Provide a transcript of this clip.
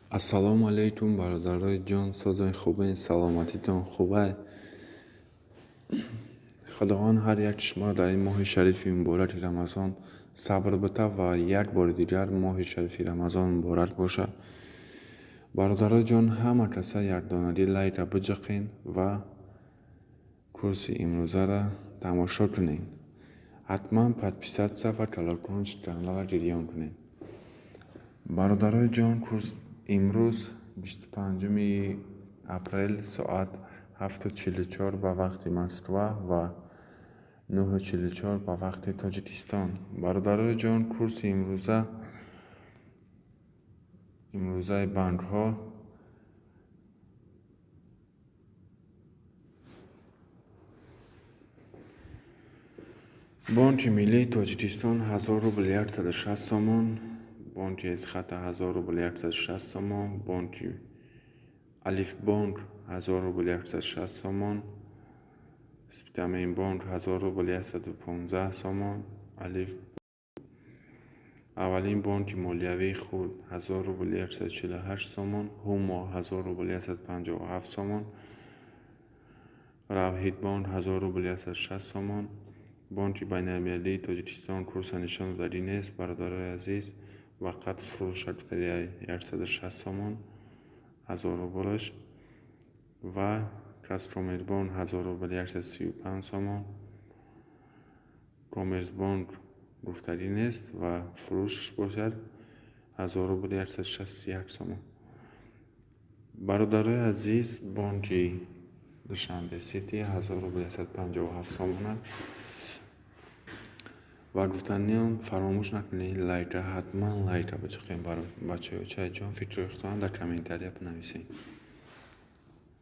Ассалому алайкум, бародарои ҷон, созои хубен, саломатитон хубай. Худованд ҳар як шуморо дар ин моҳи шарифи мубораки Рамазон сабр бита ва як бори дигар моҳи шарифи Рамазон муборак бошад. Бародарои ҷон, ҳама каса якдонагӣ лайка биҷиқен ва курси имрӯзаро тамошо кунед. Ҳатман подписаться ва колокольчик каналро гирён кунед. Бародарои ҷон, курс имрӯз 25 апрел соат 7:44 ба вақти Москва ва 9:44 ба вақти Тоҷикистон. Бародарои ҷон, курси имрӯзаи банкҳо Бонки Миллии Тоҷикистон 1000 рубл 160 сомон, бонки Эсхата 1000 рубл 160 сомон, бонки Алифбонк 1000 рубл 160 сомон, Спитаменбонк 1000 рубл 115 сомон, Алиф аввалин бонки молиявии худ 1000 рубл 148 сомон, Ҳумо 1000 рубл 157 сомон, Равҳидбонк 1000 рубл 160 сомон. Бонки байналмилалии Тоҷикистон курса нишон додагӣ нест, бародарои азиз, вақат фурӯша гуфтаги 160 сомон 1000 рублаш ва Казкоммерцбонк 1000 рубл 135 сомон, Коммерцбонк гуфтагӣ нест ва фурӯшаш бошад 1000 рубл 161 сомон. Бародарои азиз, бонки Душанбе Сити 1000 рубл 157 сомона. Ва гуфтаниам фаромӯш накунед лайка, ҳатман лайка биҷиқем, бачаҳои ҷон, фикрҳои худтонро дар комментария бинависед.